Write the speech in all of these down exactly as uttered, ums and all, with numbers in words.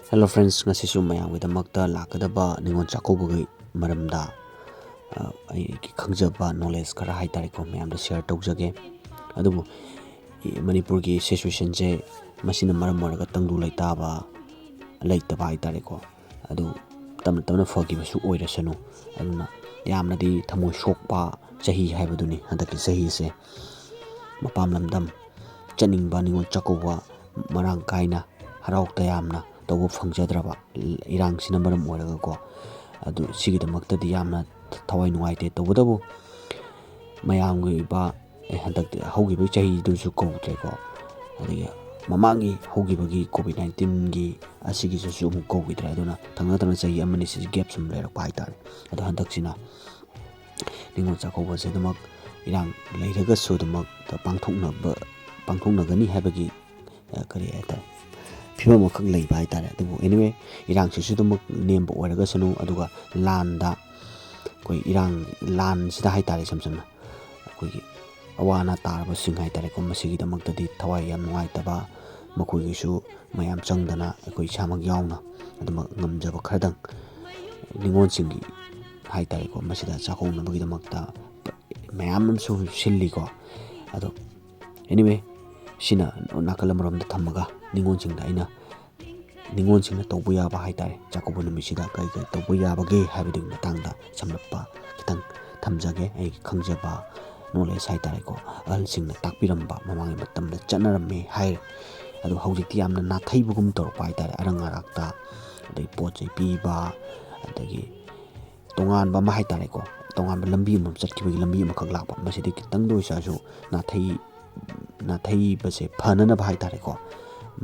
Hello friends, ꯉꯁꯤꯁꯨ ꯃꯌꯥꯝꯒꯤꯗꯃꯛꯇ ꯂꯥꯛꯀꯗꯕ ꯅꯤꯉꯣꯜ ꯆꯥꯛꯀꯧꯕꯒꯤ ꯃꯔꯝꯗ, ꯑ, ꯑꯩꯒꯤ ꯈꯪꯖꯕ knowledge ꯈꯔ ꯍꯥꯏꯇꯥꯔꯦꯀꯣ, ꯃꯌꯥꯝꯗ share ꯇꯧꯖꯒꯦ꯫ ꯑꯗꯨꯕꯨ ꯃꯅꯤꯄꯨꯔꯒꯤ situationꯁꯦ, ꯃꯁꯤꯅ ꯃꯔꯝ ꯑꯣꯏꯔꯒ ꯇꯪꯗꯨ ꯂꯩꯇꯥꯕ, ꯂꯩꯇꯕ ꯍꯥꯏꯇꯥꯔꯦꯀꯣ, ꯑꯗꯨ ꯇꯞꯅ ꯇꯞꯅ ꯐꯈꯤꯕꯁꯨ ꯑꯣꯏꯔꯁꯅꯨ꯫ ꯑꯗꯨꯅ ꯌꯥꯝꯅꯗꯤ ꯊꯃꯣꯏ ꯁꯣꯛꯄ ꯆꯍꯤ ꯍꯥꯏꯕꯗꯨꯅꯤ ꯍꯟꯗꯛꯀꯤ ꯆꯍꯤꯁꯦ꯫ ꯃꯄꯥꯟ ꯂꯝꯗꯝ ꯆꯠꯅꯤꯡꯕ, ꯅꯤꯉꯣꯜ ꯆꯥꯛꯀꯧꯕ ꯃꯔꯥꯡ ꯀꯥꯏꯅ, ꯍꯔꯥꯎ ꯇꯌꯥꯝꯅ ꯇꯧꯕ ꯐꯪꯖꯗ꯭ꯔꯕ ꯏꯔꯥꯡꯁꯤꯅ ꯃꯔꯝ ꯑꯣꯏꯔꯒꯀꯣ꯫ ꯑꯗꯨ ꯁꯤꯒꯤꯗꯃꯛꯇꯗꯤ ꯌꯥꯝꯅ ꯊꯋꯥꯏ ꯅꯨꯡꯉꯥꯏꯇꯦ꯫ ꯇꯧꯕꯇꯕꯨ ꯃꯌꯥꯝꯒꯤ ꯑꯣꯏꯕ, ꯑꯦ, ꯍꯟꯗꯛꯇꯤ ꯍꯧꯈꯤꯕꯒꯤ ꯆꯍꯤꯗꯨꯁꯨ ꯀꯧꯗ꯭ꯔꯦꯀꯣ, ꯑꯗꯒꯤ ꯃꯃꯥꯡꯒꯤ ꯍꯧꯈꯤꯕꯒꯤ COVID nineteenꯒꯤ ꯑꯁꯤꯒꯤꯁꯤꯁꯨ ꯑꯃꯨꯛ ꯀꯧꯈꯤꯗ꯭ꯔꯦ꯫ ꯑꯗꯨꯅ ꯊꯪꯅ ꯊꯪꯅ ꯆꯍꯤ ꯑꯃꯅꯤ ꯁꯤꯁꯨ gap ꯁꯨꯝ ꯂꯩꯔꯛꯄ ꯍꯥꯏꯇꯥꯔꯦ꯫ ꯑꯗꯣ ꯍꯟꯗꯛꯁꯤꯅ ꯅꯤꯉꯣꯜ ꯆꯥꯛꯀꯧꯕꯁꯦ ꯑꯗꯨꯃꯛ ꯏꯔꯥꯡ ꯂꯩꯔꯒꯁꯨ ꯑꯗꯨꯃꯛ ꯄꯥꯡꯊꯣꯛꯅꯕ, ꯄꯥꯡꯊꯣꯛꯅꯒꯅꯤ ꯍꯥꯏꯕꯒꯤ, ꯑ, ꯀꯔꯤ ꯍꯥꯏꯇꯥꯔꯦ, ꯐꯤꯕꯝ ꯑꯃꯈꯛ ꯂꯩꯕ ꯍꯥꯏꯇꯥꯔꯦ꯫ ꯑꯗꯨꯕꯨ anyway, ꯏꯔꯥꯡꯁꯤꯁꯨ ꯑꯗꯨꯃꯛ ꯅꯦꯝꯕ ꯑꯣꯏꯔꯒꯁꯅꯨ, ꯑꯗꯨꯒ ꯂꯥꯟꯗ, ꯑꯩꯈꯣꯏ ꯏꯔꯥꯡ, ꯂꯥꯟꯁꯤꯗ ꯍꯥꯏꯇꯥꯔꯦ, ꯏꯁꯝ ꯁꯝꯅ ꯑꯩꯈꯣꯏꯒꯤ ꯑꯋꯥ ꯑꯅꯥ ꯇꯥꯔꯕꯁꯤꯡ ꯍꯥꯏꯇꯥꯔꯦꯀꯣ, ꯃꯁꯤꯒꯤꯗꯃꯛꯇꯗꯤ ꯊꯋꯥꯏ ꯌꯥꯝ ꯅꯨꯡꯉꯥꯏꯇꯕ, ꯃꯈꯣꯏꯒꯤꯁꯨ ꯃꯌꯥꯝ ꯆꯪꯗꯅ ꯑꯩꯈꯣꯏ ꯏꯁꯥꯃꯛ ꯌꯥꯎꯅ ꯑꯗꯨꯃꯛ ꯉꯝꯖꯕ ꯈꯔꯗꯪ ꯅꯤꯉꯣꯜꯁꯤꯡꯒꯤ ꯍꯥꯏꯇꯥꯔꯦꯀꯣ, ꯃꯁꯤꯗ ꯆꯥꯛꯀꯧꯅꯕꯒꯤꯗꯃꯛꯇ ꯃꯌꯥꯝ ꯑꯃꯁꯨ ꯁꯤꯜꯂꯤꯀꯣ꯫ ꯑꯗꯣ anyway, ꯁꯤꯅ ꯅꯥꯀꯜ ꯑꯃꯔꯣꯝꯗ ꯊꯝꯃꯒ ꯅꯤꯉꯣꯜꯁꯤꯡꯗ ꯑꯩꯅ ꯅꯤꯉꯣꯜꯁꯤꯡꯅ ꯇꯧꯕ ꯌꯥꯕ ꯍꯥꯏꯇꯥꯔꯦ, ꯆꯥꯛꯀꯧꯕ ꯅꯨꯃꯤꯠꯁꯤꯗ ꯀꯔꯤ ꯀꯔꯤ ꯇꯧꯕ ꯌꯥꯕꯒꯦ ꯍꯥꯏꯕꯗꯨꯒꯤ ꯃꯇꯥꯡꯗ ꯁꯝꯂꯞꯄ ꯈꯤꯇꯪ ꯊꯝꯖꯒꯦ꯫ ꯑꯩꯒꯤ ꯈꯪꯖꯕ knowledge ꯍꯥꯏꯇꯥꯔꯦꯀꯣ, ꯑꯍꯜꯁꯤꯡꯅ ꯇꯥꯛꯄꯤꯔꯝꯕ, ꯃꯃꯥꯡꯒꯤ ꯃꯇꯝꯗ ꯆꯠꯅꯔꯝꯃꯤ ꯍꯥꯏꯔꯦ꯫ ꯑꯗꯣ ꯍꯧꯖꯤꯛꯇꯤ ꯌꯥꯝꯅ ꯅꯥꯊꯩꯕꯒꯨꯝ ꯇꯧꯔꯛꯄ ꯍꯥꯏꯇꯥꯔꯦ, ꯑꯔꯪ ꯑꯔꯥꯛꯇ, ꯑꯗꯩ ꯄꯣꯠ ꯆꯩ ꯄꯤꯕ, ꯑꯗꯒꯤ ꯇꯣꯉꯥꯟꯕ ꯑꯃ ꯍꯥꯏꯇꯥꯔꯦꯀꯣ, ꯇꯣꯉꯥꯟꯕ ꯂꯝꯕꯤ ꯑꯃ ꯆꯠꯈꯤꯕꯒꯤ ꯂꯝꯕꯤ ꯑꯃꯈꯛ ꯂꯥꯛꯄ, ꯃꯁꯤꯗꯤ ꯈꯤꯇꯪꯗ ꯑꯣꯏꯔꯁꯨ ꯅꯥꯊꯩ-, ꯅꯥꯊꯩꯕꯁꯦ ꯐꯅꯅꯕ ꯍꯥꯏꯇꯥꯔꯦꯀꯣ꯫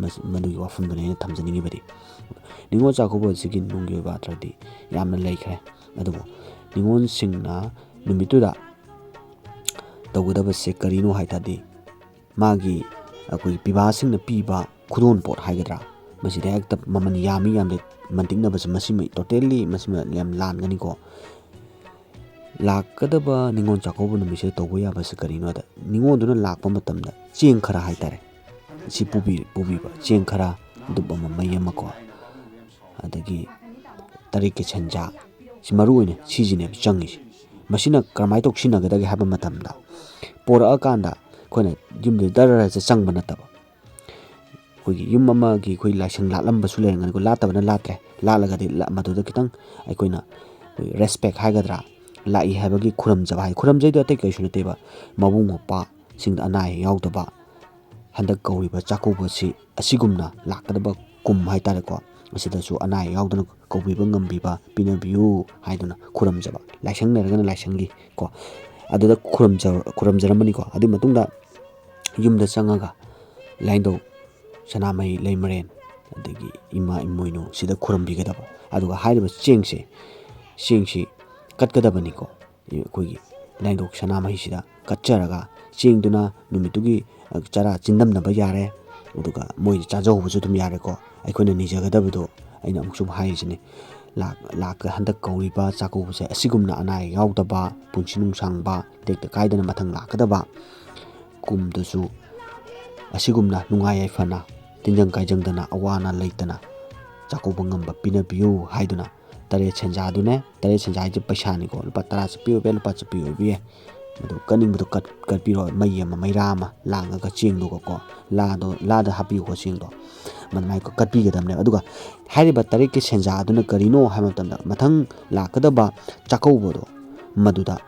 ꯃꯁ-, ꯃꯗꯨꯒꯤ ꯋꯥꯐꯝꯗꯨꯅꯤ ꯑꯩꯅ ꯊꯝꯖꯅꯤꯡꯉꯤꯕꯗꯤ꯫ ꯅꯤꯉꯣꯜ ꯆꯥꯛꯀꯧꯕ ꯑꯁꯤꯒꯤ ꯅꯨꯡꯒꯤ ꯑꯣꯏꯕ ꯑꯥꯔꯊꯗꯤ ꯌꯥꯝꯅ ꯂꯩꯈ꯭ꯔꯦ꯫ ꯑꯗꯨꯕꯨ ꯅꯤꯉꯣꯜꯁꯤꯡꯅ ꯅꯨꯃꯤꯠꯇꯨꯗ ꯇꯧꯒꯗꯕꯁꯦ ꯀꯔꯤꯅꯣ ꯍꯥꯏ ꯇꯥꯔꯗꯤ, ꯃꯥꯒꯤ ꯑꯩꯈꯣꯏꯒꯤ ꯄꯤꯕꯥꯁꯤꯡꯅ ꯄꯤꯕ ꯈꯨꯗꯣꯜꯄꯣꯠ ꯍꯥꯏꯒꯗ꯭ꯔꯥ, ꯃꯁꯤꯗ ꯍꯦꯛꯇ ꯃꯃꯜ ꯌꯥꯝꯃꯤ ꯌꯥꯝꯗꯦ ꯃꯟꯇꯤꯛꯅꯕꯁꯦ, ꯃꯁꯤꯃ totally ꯃꯁꯤꯃ ꯌꯥꯝ ꯂꯥꯟꯒꯅꯤꯀꯣ꯫ ꯂꯥꯛꯀꯗꯕ ꯅꯤꯉꯣꯜ ꯆꯥꯛꯀꯧꯕ ꯅꯨꯃꯤꯠꯁꯤꯗ ꯇꯧꯕ ꯌꯥꯕꯁꯦ ꯀꯔꯤꯅꯣꯗ, ꯅꯤꯉꯣꯜꯗꯨꯅ ꯂꯥꯛꯄ ꯃꯇꯝꯗ ꯆꯦꯡ ꯈꯔ ꯍꯥꯏꯇꯥꯔꯦ, ꯁꯤ ꯄꯨꯕꯤ-, ꯄꯨꯕꯤꯕ, ꯆꯦꯡ ꯈꯔ, ꯙꯨꯞ ꯑꯃ, ꯃꯩ ꯑꯃꯀꯣ, ꯑꯗꯒꯤ ꯇꯔꯦꯠꯀꯤ ꯁꯦꯟꯖꯥ, ꯁꯤ ꯃꯔꯨ ꯑꯣꯏꯅ ꯁꯤꯁꯤꯅꯦꯕ ꯆꯪꯉꯤꯁꯦ꯫ ꯃꯁꯤꯅ ꯀꯔꯝꯍꯥꯏꯅ ꯇꯧ ꯁꯤꯖꯤꯟꯅꯒꯗꯒꯦ ꯍꯥꯏꯕ ꯃꯇꯝꯗ, ꯄꯣꯔꯛꯑꯀꯥꯟꯗ ꯑꯩꯈꯣꯏꯅ ꯌꯨꯝꯗ ꯗꯔ ꯆꯪꯕ ꯅꯠꯇꯕ, ꯑꯩꯈꯣꯏꯒꯤ ꯌꯨꯝ ꯑꯃꯒꯤ ꯑꯩꯈꯣꯏ ꯂꯥꯏꯁꯪ ꯂꯥꯠꯂꯝꯕꯁꯨ ꯂꯩꯔꯝꯒꯅꯤꯀꯣ, ꯂꯥꯠꯇꯕꯅ ꯂꯥꯠꯇ꯭ꯔꯦ, ꯂꯥꯠꯂꯒꯗꯤ ꯂ-, ꯃꯗꯨꯗ ꯈꯤꯇꯪ ꯑꯩꯈꯣꯏꯅ ꯑꯩꯈꯣꯏ ꯔꯦꯁꯄꯦꯛ ꯍꯥꯏꯒꯗ꯭ꯔꯥ, ꯂꯥꯛꯏ ꯍꯥꯏꯕꯒꯤ ꯈꯨꯔꯨꯝꯖꯕ ꯍꯥꯏ꯫ ꯈꯨꯔꯨꯝꯖꯩꯗꯣ ꯑꯇꯩ ꯀꯩꯁꯨ ꯅꯠꯇꯦꯕ, ꯃꯕꯨꯡ ꯃꯧꯄ꯭ꯋꯥꯁꯤꯡꯗ ꯑꯅꯥ ꯑꯌꯦꯛ ꯌꯥꯎꯗꯕ, ꯍꯟꯗꯛ ꯀꯧꯔꯤꯕ ꯆꯥꯛꯀꯧꯕꯁꯤ ꯑꯁꯤꯒꯨꯝꯅ ꯂꯥꯛꯀꯗꯕ ꯀꯨꯝ ꯍꯥꯏꯇꯥꯔꯦꯀꯣ, ꯑꯁꯤꯗꯁꯨ ꯑꯅꯥ ꯑꯌꯦꯛ ꯌꯥꯎꯗꯅ ꯀꯧꯕꯤꯕ ꯉꯝꯕꯤꯕ ꯄꯤꯅꯕꯤꯌꯨ ꯍꯥꯏꯗꯨꯅ ꯈꯨꯔꯨꯝꯖꯕ, ꯂꯥꯏꯁꯪ ꯂꯩꯔꯒꯅ ꯂꯥꯏꯁꯪꯒꯤ ꯀꯣ, ꯑꯗꯨꯗ ꯈꯨꯔꯨꯝꯖ-, ꯈꯨꯔꯨꯝꯖꯔꯝꯃꯅꯤꯀꯣ꯫ ꯑꯗꯨꯒꯤ ꯃꯇꯨꯡꯗ ꯌꯨꯝꯗ ꯆꯪꯉꯒ ꯂꯥꯏꯅꯤꯡꯊꯧ ꯁꯅꯥꯃꯍꯤ ꯂꯩꯃꯔꯦꯟ, ꯑꯗꯒꯤ ꯏꯃꯥ ꯏꯃꯣꯏꯅꯨ ꯁꯤꯗ ꯈꯨꯔꯨꯝꯕꯤꯒꯗꯕ꯫ ꯑꯗꯨꯒ ꯍꯥꯏꯔꯤꯕ ꯆꯦꯡꯁꯦ, ꯆꯦꯡꯁꯤ ꯀꯠꯀꯗꯕꯅꯤꯀꯣ꯫ ꯑꯩꯈꯣꯏꯒꯤ ꯂꯥꯏꯅꯤꯡꯊꯧ ꯁꯅꯥꯃꯍꯤꯁꯤꯗ ꯀꯠꯆꯔꯒ, ꯆꯦꯡꯗꯨꯅ ꯅꯨꯃꯤꯠꯇꯨꯒꯤ, ꯑ, ꯆꯔꯥ ꯆꯤꯟꯗꯝꯅꯕ ꯌꯥꯔꯦ, ꯑꯗꯨꯒ ꯃꯣꯏꯗ ꯆꯥꯖꯍꯧꯕꯁꯨ ꯑꯗꯨꯝ ꯌꯥꯔꯦꯀꯣ꯫ ꯑꯩꯈꯣꯏꯅ ꯅꯤꯖꯒꯗꯕꯗꯣ ꯑꯩꯅ ꯑꯃꯨꯛ ꯁꯨꯝ ꯍꯥꯏꯔꯤꯁꯤꯅꯤ, ꯂꯥꯛ-, ꯂꯥꯛꯀ-, ꯍꯟꯗꯛ ꯀꯧꯔꯤꯕ ꯆꯥꯛꯀꯧꯕꯁꯦ ꯑꯁꯤꯒꯨꯝꯅ ꯑꯅꯥ ꯑꯌꯦꯛ ꯌꯥꯎꯗꯕ, ꯄꯨꯟꯁꯤ ꯅꯨꯡꯁꯥꯡꯕ, ꯇꯦꯛꯇ ꯀꯥꯏꯗꯅ ꯃꯊꯪ ꯂꯥꯛꯀꯗꯕ ꯀꯨꯝꯗꯁꯨ ꯑꯁꯤꯒꯨꯝꯅ ꯅꯨꯡꯉꯥꯏ ꯌꯥꯏꯐꯅ, ꯇꯤꯟꯖꯪ ꯀꯥꯏꯖꯪꯗꯅ, ꯑꯋꯥ ꯑꯅꯥ ꯂꯩꯇꯅ ꯆꯥꯛꯀꯧꯕ ꯉꯝꯕ ꯄꯤꯅꯕꯤꯌꯨ ꯍꯥꯏꯗꯨꯅ, ꯇꯔꯦꯠ ꯁꯦꯟꯖꯥꯗꯨꯅꯦ, ꯇꯔꯦꯠ ꯁꯦꯟꯖꯥ ꯍꯥꯏꯁꯦ ꯄꯩꯁꯥꯅꯤꯀꯣ, ꯂꯨꯄꯥ ꯇꯔꯥ ꯆꯠꯄꯤ ꯑꯣꯏꯕ ꯌꯥꯏ, ꯂꯨꯄꯥ ꯆꯠꯄꯤ ꯑꯣꯏꯕ ꯌꯥꯏ, ꯃꯗꯨ ꯀꯠꯅꯤꯡꯕꯗꯣ ꯀꯠ-, ꯀꯠꯄꯤꯔꯣ, ꯃꯩ ꯑꯃ, ꯃꯩꯔꯥ ꯑꯃ ꯂꯥꯡꯉꯒ ꯆꯦꯡꯗꯨꯒꯀꯣ, ꯂꯥꯗꯣ, ꯂꯥꯗ ꯍꯥꯞꯄꯤꯌꯨꯀꯣ ꯆꯦꯡꯗꯣ, ꯑꯗꯨꯃꯥꯏꯅ ꯀꯠꯄꯤꯒꯗꯕꯅꯦꯕ꯫ ꯑꯗꯨꯒ ꯍꯥꯏꯔꯤꯕ ꯇꯔꯦꯠꯀꯤ ꯁꯦꯟꯖꯥ ꯑꯗꯨꯅ ꯀꯔꯤꯅꯣ ꯍꯥꯏꯕ ꯃꯇꯝꯗ, ꯃꯊꯪ ꯂꯥꯛꯀꯗꯕ ꯆꯥꯛꯀꯧꯕꯗꯣ ꯃꯗꯨꯗ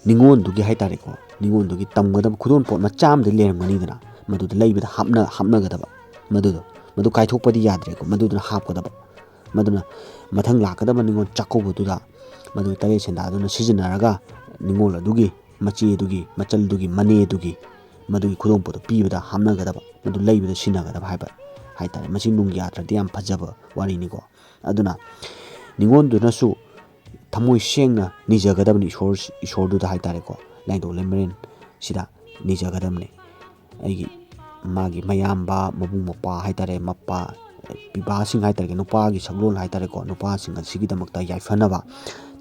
ꯅꯤꯉꯣꯜꯗꯨꯒꯤ ꯍꯥꯏꯇꯥꯔꯦꯀꯣ, ꯅꯤꯉꯣꯜꯗꯨꯒꯤ ꯇꯝꯒꯗꯕ ꯈꯨꯗꯣꯜꯄꯣꯠ ꯃꯆꯥ ꯑꯃꯗꯤ ꯂꯩꯔꯝꯒꯅꯤꯗꯅ, ꯃꯗꯨꯗ ꯂꯩꯕꯗ ꯍꯥꯞꯅ-, ꯍꯥꯞꯅꯒꯗꯕ, ꯃꯗꯨꯗꯣ, ꯃꯗꯨ ꯀꯥꯏꯊꯣꯛꯄꯗꯤ ꯌꯥꯗ꯭ꯔꯦꯀꯣ, ꯃꯗꯨꯗꯨꯅ ꯍꯥꯞꯀꯗꯕ꯫ ꯃꯗꯨꯅ ꯃꯊꯪ ꯂꯥꯛꯀꯗꯕ ꯅꯤꯉꯣꯜ ꯆꯥꯛꯀꯧꯕꯗꯨꯗ ꯃꯗꯨꯒꯤ ꯇꯔꯦꯠ ꯁꯦꯟꯖꯥꯗꯨꯅ ꯁꯤꯖꯤꯟꯅꯔꯒ, ꯅꯤꯉꯣꯜ ꯑꯗꯨꯒꯤ ꯃꯆꯦꯗꯨꯒꯤ, ꯃꯆꯜꯗꯨꯒꯤ, ꯃꯅꯦꯗꯨꯒꯤ ꯃꯗꯨꯒꯤ ꯈꯨꯗꯣꯜꯄꯣꯠꯇꯣ ꯄꯤꯕꯗ ꯍꯥꯞꯅꯒꯗꯕ, ꯃꯗꯨ ꯂꯩꯕꯗ ꯁꯤꯖꯤꯟꯅꯒꯗꯕ ꯍꯥꯏꯕ ꯍꯥꯏꯇꯥꯔꯦ꯫ ꯃꯁꯤ ꯅꯨꯡꯒꯤ ꯑꯥꯔꯊꯗꯤ ꯌꯥꯝ ꯐꯖꯕ ꯋꯥꯔꯤꯅꯤꯀꯣ꯫ ꯑꯗꯨꯅ ꯅꯤꯉꯣꯜꯗꯨꯅꯁꯨ ꯊꯃꯣꯏ ꯁꯦꯡꯅ ꯅꯤꯖꯒꯗꯕꯅꯤ ꯏꯁꯣꯔ, ꯏꯁꯣꯔꯗꯨꯗ ꯍꯥꯏꯇꯥꯔꯦꯀꯣ, ꯂꯥꯏꯅꯤꯡꯊꯧ ꯂꯩꯃꯔꯦꯟ ꯁꯤꯗ ꯅꯤꯖꯒꯗꯕꯅꯤ꯫ ꯑꯩꯒꯤ, ꯃꯥꯒꯤ ꯃꯌꯥꯝꯕ, ꯃꯕꯨꯡ ꯃꯧꯄ꯭ꯋꯥ ꯍꯥꯏꯇꯥꯔꯦ, ꯃꯄꯥ, ꯄꯤꯕꯥꯁꯤꯡ ꯍꯥꯏꯇꯥꯔꯦ, ꯅꯨꯄꯥꯒꯤ ꯁꯛꯂꯣꯟ ꯍꯥꯏꯇꯥꯔꯦꯀꯣ, ꯅꯨꯄꯥꯁꯤꯡ ꯑꯁꯤꯒꯤꯗꯃꯛꯇ ꯌꯥꯏꯐꯅꯕ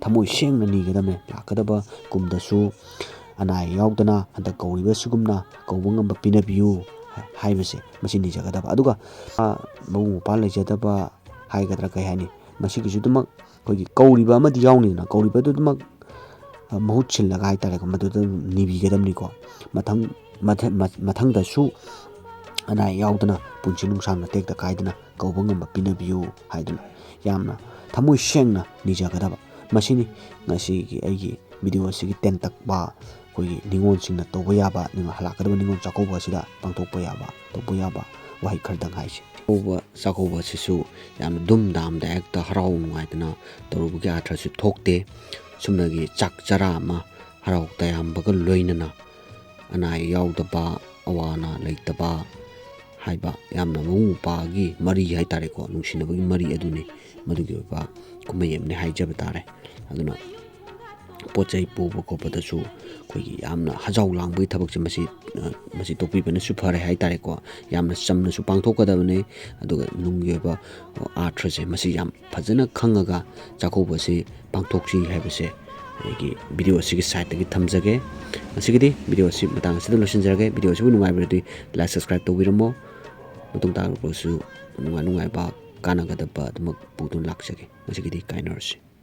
ꯊꯃꯣꯏ ꯁꯦꯡꯅ ꯅꯤꯒꯗꯕꯅꯤ꯫ ꯂꯥꯛꯀꯗꯕ ꯀꯨꯝꯗꯁꯨ ꯑꯅꯥ ꯑꯌꯦꯛ ꯌꯥꯎꯗꯅ ꯍꯟꯗꯛ ꯀꯧꯔꯤꯕ ꯑꯁꯤꯒꯨꯝꯅ ꯀꯧꯕ ꯉꯝꯕ ꯄꯤꯅꯕꯤꯌꯨ ꯍꯥꯏꯕꯁꯦ, ꯃꯁꯤ ꯅꯤꯖꯒꯗꯕ꯫ ꯑꯗꯨꯒ, ꯑ, ꯃꯕꯨꯡ ꯃꯧꯄ꯭ꯋꯥ ꯂꯩꯖꯗꯕ ꯍꯥꯏꯒꯗ꯭ꯔꯥ ꯀꯩ ꯍꯥꯏꯅꯤ, ꯃꯁꯤꯒꯤꯁꯨ ꯑꯗꯨꯃꯛ ꯑꯩꯈꯣꯏꯒꯤ ꯀꯧꯔꯤꯕ ꯑꯃꯗꯤ ꯌꯥꯎꯅꯤꯗꯅ, ꯀꯧꯔꯤꯕꯗꯨꯃꯛ ꯃꯍꯨꯠ ꯁꯤꯜꯂꯒ ꯍꯥꯏꯇꯥꯔꯦꯀꯣ, ꯃꯗꯨꯗ ꯅꯤꯕꯤꯒꯗꯕꯅꯤꯀꯣ꯫ ꯃꯊꯪ ꯃꯊ- ꯃ- ꯃꯊꯪꯗꯁꯨ ꯑꯅꯥ ꯑꯌꯦꯛ ꯌꯥꯎꯗꯅ ꯄꯨꯟꯁꯤ ꯅꯨꯡꯁꯥꯡꯅ ꯇꯦꯛꯇ ꯀꯥꯏꯗꯅ ꯀꯧꯕ ꯉꯝꯕ ꯄꯤꯅꯕꯤꯌꯨ ꯍꯥꯏꯗꯨꯅ ꯌꯥꯝꯅ ꯊꯃꯣꯏ ꯁꯦꯡꯅ ꯅꯤꯖꯒꯗꯕ꯫ ꯃꯁꯤꯅꯤ ꯉꯁꯤꯒꯤ ꯑꯩꯒꯤ ꯚꯤꯗꯤꯑꯣ ꯑꯁꯤꯒꯤ ꯇꯦꯟꯇꯛꯄ, ꯑꯩꯈꯣꯏꯒꯤ ꯅꯤꯉꯣꯜꯁꯤꯡꯅ ꯇꯧꯕ ꯌꯥꯕ, ꯅꯤꯡ- ꯍꯜꯂꯛꯀꯗꯕ ꯅꯤꯉꯣꯜ ꯆꯥꯛꯀꯧꯕ ꯑꯁꯤꯗ ꯄꯥꯡꯊꯣꯛꯄ ꯌꯥꯕ, ꯇꯧꯕ ꯌꯥꯕ ꯋꯥꯍꯩ ꯈꯔꯗꯪ ꯍꯥꯏꯁꯤ꯫ ꯆꯥꯛꯀꯧꯕ, ꯆꯥꯛꯀꯧꯕ ꯑꯁꯤꯁꯨ ꯌꯥꯝꯅ ꯗꯨꯝ ꯗꯥꯝꯗ ꯍꯦꯛꯇ ꯍꯔꯥꯎ ꯅꯨꯡꯉꯥꯏꯗꯅ ꯇꯧꯔꯨꯕꯒꯤ ꯑꯥꯔꯊꯁꯨ ꯊꯣꯛꯇꯦ꯫ ꯁꯨꯞꯅꯒꯤ ꯆꯥꯛ ꯆꯔꯥ ꯑꯃ ꯍꯔꯥꯎ ꯇꯌꯥꯝꯕꯒ ꯂꯣꯏꯅꯅ ꯑꯅꯥ ꯑꯌꯦꯛ ꯌꯥꯎꯗꯕ, ꯑꯋꯥ ꯑꯅꯥ ꯂꯩꯇꯕ ꯍꯥꯏꯕ ꯌꯥꯝꯅ ꯃꯕꯨꯡ ꯃꯧꯄ꯭ꯋꯥꯒꯤ ꯃꯔꯤ ꯍꯥꯏ ꯇꯥꯔꯦꯀꯣ, ꯅꯨꯡꯁꯤꯅꯕꯒꯤ ꯃꯔꯤ ꯑꯗꯨꯅꯤ꯫ ꯃꯗꯨꯒꯤ ꯑꯣꯏꯕ ꯀꯨꯝꯍꯩ ꯑꯃꯅꯤ ꯍꯥꯏꯖꯕ ꯇꯥꯔꯦ꯫ ꯑꯗꯨꯅ ꯄꯣꯠ ꯆꯩ ꯄꯨꯕ ꯈꯣꯠꯄꯗꯁꯨ ꯑꯩꯈꯣꯏꯒꯤ ꯌꯥꯝꯅ ꯍꯖꯥꯎ ꯂꯥꯡꯕꯒꯤ ꯊꯕꯛꯁꯦ ꯃꯁꯤ, ꯑ, ꯃꯁꯤ ꯇꯣꯛꯄꯤꯕꯅꯁꯨ ꯐꯔꯦ ꯍꯥꯏ ꯇꯥꯔꯦꯀꯣ꯫ ꯌꯥꯝꯅ ꯆꯝꯅꯁꯨ ꯄꯥꯡꯊꯣꯛꯀꯗꯕꯅꯤ, ꯑꯗꯨꯒ ꯅꯨꯡꯒꯤ ꯑꯣꯏꯕ ꯑꯥꯔꯊꯁꯦ ꯃꯁꯤ ꯌꯥꯝ ꯐꯖꯅ ꯈꯪꯉꯒ ꯆꯥꯛꯀꯧꯕ ꯑꯁꯤ ꯄꯥꯡꯊꯣꯛꯁꯤ ꯍꯥꯏꯕꯁꯦ ꯑꯩꯒꯤ ꯚꯤꯗꯤꯑꯣ ꯑꯁꯤꯒꯤ ꯁꯥꯏꯠꯇꯒꯤ ꯊꯝꯖꯒꯦ꯫ ꯉꯁꯤꯒꯤꯗꯤ ꯚꯤꯗꯤꯑꯣ ꯑꯁꯤ ꯃꯇꯥꯡ ꯑꯁꯤꯗ ꯂꯣꯏꯁꯤꯟꯖꯔꯒꯦ꯫ ꯚꯤꯗꯤꯑꯣ ꯑꯁꯤꯕꯨ ꯅꯨꯡꯉꯥꯏꯕꯤꯔꯗꯤ like, subscribe ꯇꯧꯕꯤꯔꯝꯃꯣ꯫ ꯃꯇꯨꯡ ꯇꯥꯔꯛꯄꯁꯨ ꯅꯨꯡꯉꯥꯏ ꯅꯨꯡꯉꯥꯏꯕ, ꯀꯥꯟꯅꯒꯗꯕ ꯑꯗꯨꯃꯛ ꯄꯨꯗꯨꯅ ꯂꯥꯛꯆꯒꯦ꯫ ꯉꯁꯤꯒꯤꯗꯤ ꯀꯥꯏꯅꯔꯁꯤ꯫